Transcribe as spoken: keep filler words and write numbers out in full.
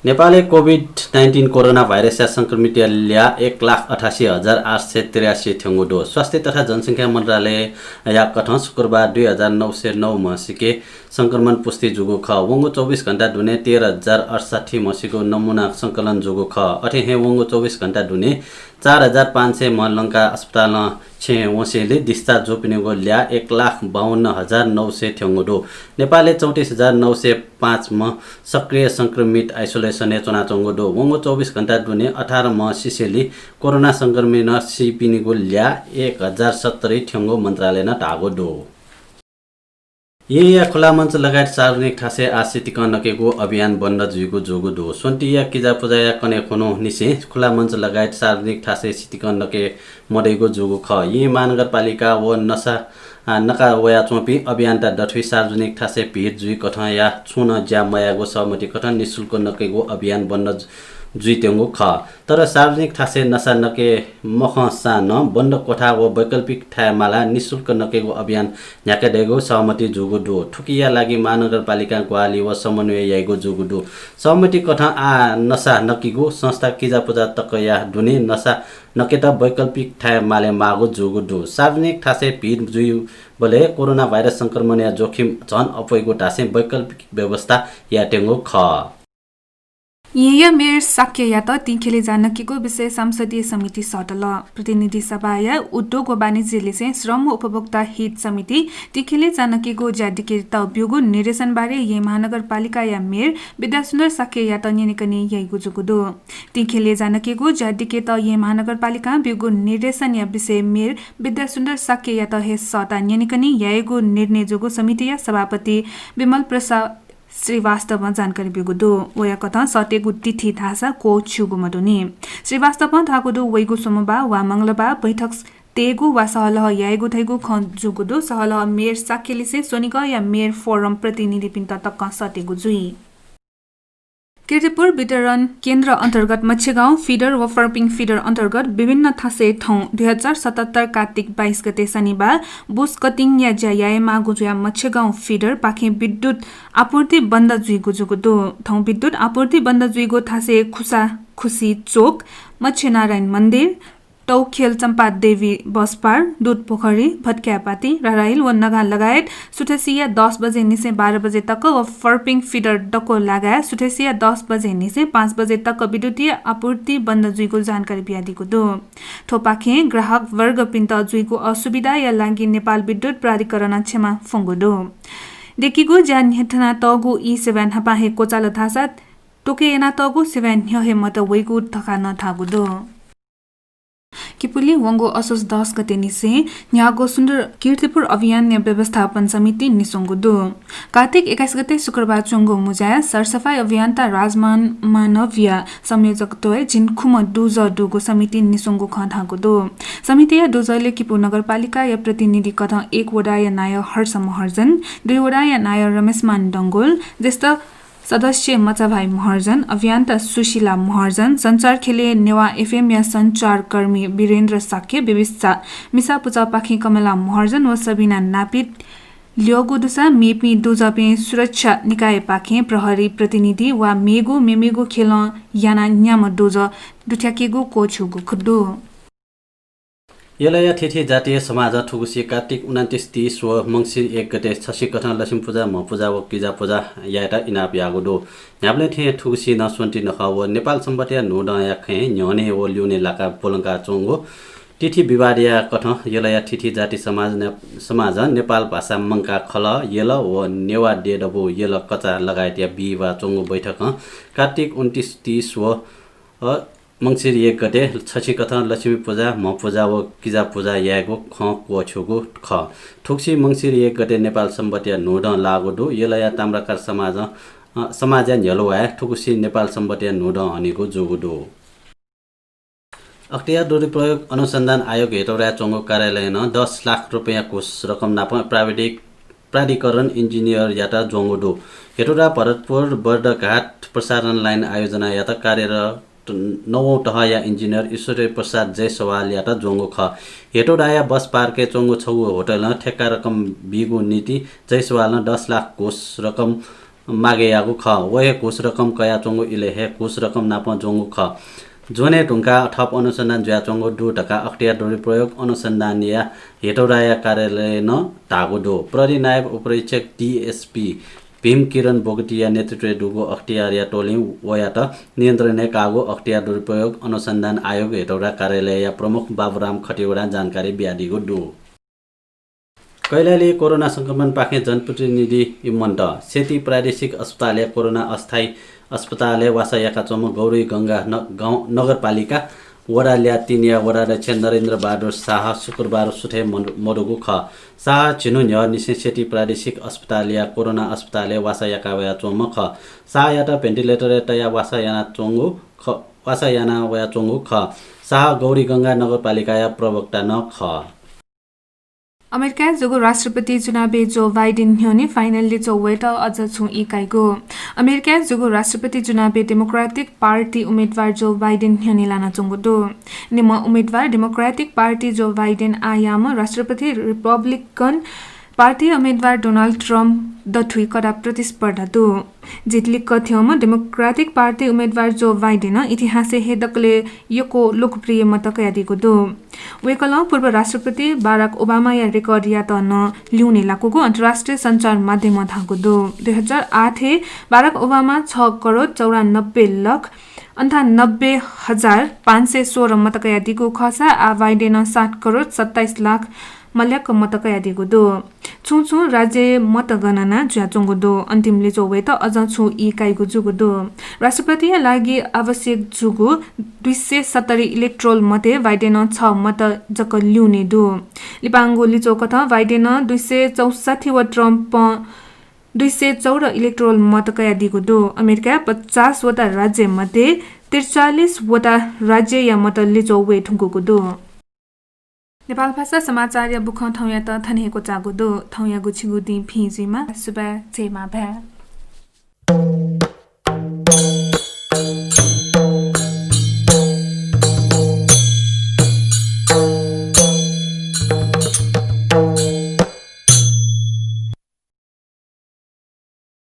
नेपालय् COVID nineteen corona भाइरसया संक्रमितया ल्याः एक लाख अठासी हजार आठ सय त्रियासी थ्यंगु दु। स्वास्थ्य तथा जनसंख्या मन्त्रालयया कथं शुक्रबार दुई हजार नौ सय नौ म्हसिके संक्रमण पुष्टि जूगु खः। वंगु चौबिस घण्टा दुने तेह्र हजार अठसट्ठी म्हसिगु नमुना संकलन जूगु खः। अथे हे वंगु चौबिस घण्टा दुने चार हजार पाँच सय म्ह लंकाः अस्पतालं छेँ वंसेंलि discharge जूपिनिगु ल्याः एक लाख बाउन्न हजार नौ सय थ्यंगु दु। नेपालय् चौतिस हजार नौ सय पाँच म्ह सक्रिय संक्रमित isolation-य् च्वनाच्वंगु दु। वंगु चौबिस घण्टा दुने अठार म्ह सिसेंलि कोरोना संक्रमणं सीपिनिगु ल्याः एक हजार सत्तरी थ्यंगु मन्त्रालयनं धाःगु दु। येँया खुला मञ्च लगायत सार्वजनिक थासय् आः सितिकं नकेगु अभियान बन्द जुइगु जूगु दु। स्वन्तिया किजा पुजाया कन्हय् खुन्हुनिसें खुला मञ्च लगायत सार्वजनिक थासय् सितिकं नके मदइगु जूगु खः। येँ महानगरपालिका व नसा, आ, नका वयाच्वंपिं अभियन्ता दथुइ सार्वजनिक थासय् भिड जुइ कथंया छुं नं ज्या मयायेगु सहमति कथं निशुल्क नकेगु अभियान बन्द जु-, जुइत्यंगु खः। तर सार्वजनिक थासय् नसा नके मखंसां नं बन्द कोठा व वैकल्पिक थाय् मालाः निशुल्क नकेगु अभियान न्ह्याकादयेगु सहमति जूगु दु। थुकिया लागि महानगरपालिकां ग्वाहालि व समन्वय याइगु जूगु दु। सहमति कथं आः नसा नकीगु संस्था किजा पुजा तकया दुने नसा नकेत वैकल्पिक थाय् माले माःगु जूगु दु। सार्वजनिक थासय् भिड जुइबलय् कोरोना भाइरस संक्रमणया जोखिम झन अप्वइगु धासें वैकल्पिक व्यवस्था यायेत्यंगु खः। येँया मेयर शाक्ययात तिंखेले जानाकीगु विषय सांसदीय समिति सःतल। प्रतिनिधि सभाया उद्योग व वाणिज्य लिसें श्रम व उपभोक्ता हित समिति तिंखेले जानाकीगु ज्या दिकेत ब्यूगु निर्देशन बारे येँ महानगरपालिकाया मेयर विद्यासुन्दर शाक्ययात न्यनेकने याइगु जूगु दु। तिंखेले जानाकीगु ज्या दिकेत येँ महानगरपालिकां ब्यूगु निर्देशनया विषय मेयर विद्यासुन्दर शाक्ययात हे सःता न्यनेकने याइगु निर्णय जूगु समितिया सभापति विमल प्रसाद श्रीवास्तवं जानकारी ब्यूगु दु। वया कथं सःतेगु तिथि धाःसा क्वःछ्यूगु मदुनि। श्रीवास्तवं धाःगु दु, वइगु सोमबार वा मंगलबार बैठक तयेगु वा सहलह यायेगु धइगु खँ जूगु दु। सहलह मेयर शाक्यलिसें स्वनिगःया मेयर फोरम प्रतिनिधिपिन्त तकं सःतेगु जुइ। कीर्तिपुर वितरण केन्द्र अन्तर्गत मच्छेगाउँ फिडर व फर्पिङ फिडर अन्तर्गत विभिन्न थासय् थौं दुई हजार सतहत्तर कार्तिक बाइस गते शनिबार बुस कटिङया ज्या यायेमाःगु जुयाः मच्छेगाउँ फिडरपाखें विद्युत आपूर्ति बन्द जुइगु जूगु दु। थौं विद्युत आपूर्ति बन्द जुइगु थासय् खुसाखुसी चोक, मच्छेनारायण मन्दिर, तौखेल चम्पादेवी बसपार, दुधपोखरी, भत्क्यापाती, राराहिल व नगां लगायत सुथसिया दस बजे निसें बाह्र बजे तक व फर्पिङ फिडर दक्व लागाय् सुथसिया दस बजे निसें पाँच बजे तक विद्युतीय आपूर्ति बन्द जुइगु जानकारी बियादीगु दु। थ्वपाखें ग्राहकवर्गपिन्त जुइगु असुविधाया लागि नेपाल विद्युत प्राधिकरणं क्षमा फ्वंगु दु। दय्केगु ज्या न्ह्यथनातःगु ई सेवा न्हापां हे क्वचाल धाःसा त्वके यानातःगु सेवा न्ह्यः हे मत वइगु धकाः नं धाःगु दु। किपुली वंगु असोज दस गते निसें न्ह्याःगु सुन्दर कीर्तिपुर अभियानया व्यवस्थापन समिति निस्वंगु दु। कार्तिक एक्काइस गते शुक्रबार च्वंगु मुँज्याय् सरसफाइ अभियन्ता राजमान मानवया संयोजकत्वय् झिंखुम्ह दुजः दुगु समिति निस्वंगु खँ धाःगु दु। समितिया दुजःले किपू नगरपालिकाया प्रतिनिधि कथं एक वडाया नायः हर्ष महर्जन, दुई वडाया नायः रमेशमान डंगोल, ज्येष्ठ सदस्य मचाभाइ महर्जन, अभियन्ता सुशीला महर्जन, सञ्चारखेलय् नेवाः एफएमया सञ्चारकर्मी वीरेन्द्र शाक्य, विविध मिसापुचःपाखें कमला महर्जन व सबिना नापित ल्यःगु दुसा मेपिं दुजःपिं सुरक्षा निकायपाखें प्रहरी प्रतिनिधि वा मेगु मेमेगु खेलं यानाः न्याम्ह दुजः दुथ्याकेगु क्वःछ्यूगु दु। यलया थीथी जातीय समाजं थुगुसी कार्तिक उनन्तिस, तीस व मंसिर एक गते छसिकथं लक्ष्मी पुजा, म्ह पुजा व किजा पुजा यायेत इनाप याःगु दु। न्ह्याबलें थें थुगुसी नं स्वन्ति नखः व नेपाल संवतया न्हूदँया खँय् न्ह्यःने व ल्यूने लाकाः ब्वलंका च्वंगु तिथि विवादया कथं यलया थीथी जाति समाज ने-, समाजं नेपाल भाषा मंकाः खलः यल व नेवाः देय् दबू यल कचा लगायतया बिहिबाः च्वंगु बैठकं कार्तिक उनन्तिस, तीस व, अ, मंसिर एक गते छसिकथं लक्ष्मी पुजा, म्ह पुजा व किजा पुजा यायेगु खँ क्वःछ्यूगु खः। थुगुसी मंसिर एक गते नेपाल संवतया न्हूदँ लाःगु दु। यलया ताम्राकार समाजं, अ, समाजया न्ह्यलुवाय् थुगुसी नेपाल संवतया न्हूदँ हनीगु जूगु दु। अख्तियार दुरुपयोग अनुसन्धान आयोग हेटौडाय् च्वंगु कार्यालयनं दस लाख रुपियाँ घुस रकम नाप प्राविधिक प्राधिकरण इन्जिनियरयात ज्वंगु दु। हेटौडा भरतपुर बर्दघाट प्रसारण लाइन आयोजनायात कार्यरत नवौं तहया इन्जिनियर ईश्वरी प्रसाद जयसवालयात ज्वंगु खः। हेटौडाया बस पार्कय् च्वंगु छगू होटलं ठेक्का रकम बीगु निंतिं जयसवालं दस लाख घुस रकम मागे याःगु खः। व हे घुस रकम कयाच्वंगु इलय् हे घुस रकम नाप ज्वंगु खः। ज्वने धुंकाः थप अनुसन्धान जुयाच्वंगु दु धकाः अख्तियार दुरुपयोग अनुसन्धानया हेटौडाया कार्यालयं धाःगु दु। प्रहरी नायब उपरीक्षक, डिएसपी, भीम किरण बोगटीया नेतृत्वय् दुगु अख्तियारया टोलीं वयात नियन्त्रणय् काःगु अख्तियार दुरुपयोग अनुसन्धान आयोग हेटौडा कार्यालयया प्रमुख बाबुराम खतिवडां जानकारी बियादीगु दु। कैलाली कोरोना संक्रमणपाखें जनप्रतिनिधि इमन्त सेती प्रादेशिक अस्पतालया कोरोना अस्थायी अस्पतालय् वासः याकाच्वंम्ह गौरी गंगा न-, गाउँ नगरपालिका वडा ल्याः तीनया वडा अध्यक्ष नरेन्द्र बहादुर शाह शुक्रबार सुथय् मदु-, मदुगु खः। शाह झिन्हु न्ह्यःनिसें सेती प्रादेशिक अस्पतालया कोरोना अस्पतालय् वासः याका वयाच्वंम्ह खः। शाहयात भेन्टिलेटरय् तयाः वासः यानाच्वंगु ख-, वासः याना वयाच्वंगु खः। शाह गौरी गंगा नगरपालिकाया प्रवक्ता नं खः। अमेरिकाय् जूगु राष्ट्रपति चुनावय् जो बाइडेन न्ह्यःने final लिच्वः वयेत अझ छुं ई काइगु। अमेरिकाय् जूगु राष्ट्रपति चुनावय् डेमोक्रेटिक पार्टी उम्मेदवार जो बाइडेन न्ह्यःने लानाच्वंगु दु। निम्ह उम्मेदवार डेमोक्रेटिक पार्टी जो बाइडेन आःयाःम्ह राष्ट्रपति रिपब्लिकन पार्टी उम्मेदवार डोनाल्ड ट्रम्प दथुइ कडा प्रतिस्पर्धा दु। जित लिक्क थ्यंम्ह डेमोक्रेटिक पार्टी उम्मेदवार जो बाइडेनं इतिहासय् हे दकलय् यक्व लोकप्रिय मत कयादीगु दु। वय्कलं पूर्व राष्ट्रपति बाराक ओबामाया रेकर्डयात नं ल्यूने लाकूगु अन्तर्राष्ट्रिय सञ्चार माध्यमं धाःगु दु। दुई हजार आठय् बाराक ओबामां छ करोड चौरानब्बे लाख अन्ठानब्बे हजार पाँच सय सोह्र मत कयादीगु खःसा आः बाइडेनं सात करोड सत्ताइस लाख मल्याक मत कयादीगु दु। छुं छुं राज्यय् मतगणना जुयाच्वंगु दु। अन्तिम लिच्वः वयेत अझ छुं ई काइगु जूगु दु। राष्ट्रपतिया लागि आवश्यक जूगु दुई सय सत्तरी electoral मतय् बाइडेनं छ मत जक ल्यूने दु। लिपांगु लिच्वःकथं बाइडेनं दुई सय चौसट्ठी व ट्रम्पं दुई सय चौध electoral मत कयादीगु दु। अमेरिकाय् पचास वटा राज्य मध्ये त्रिचालिस वटा राज्यया मत लिच्वः वये धुंकूगु दु। नेपाल भाषा समाचारया बुखँ थौंयात थन हे क्वचाःगु दु। थौंयागु छिगु दिं भिं जुइमा। सुभाय्, जय मां भाय्।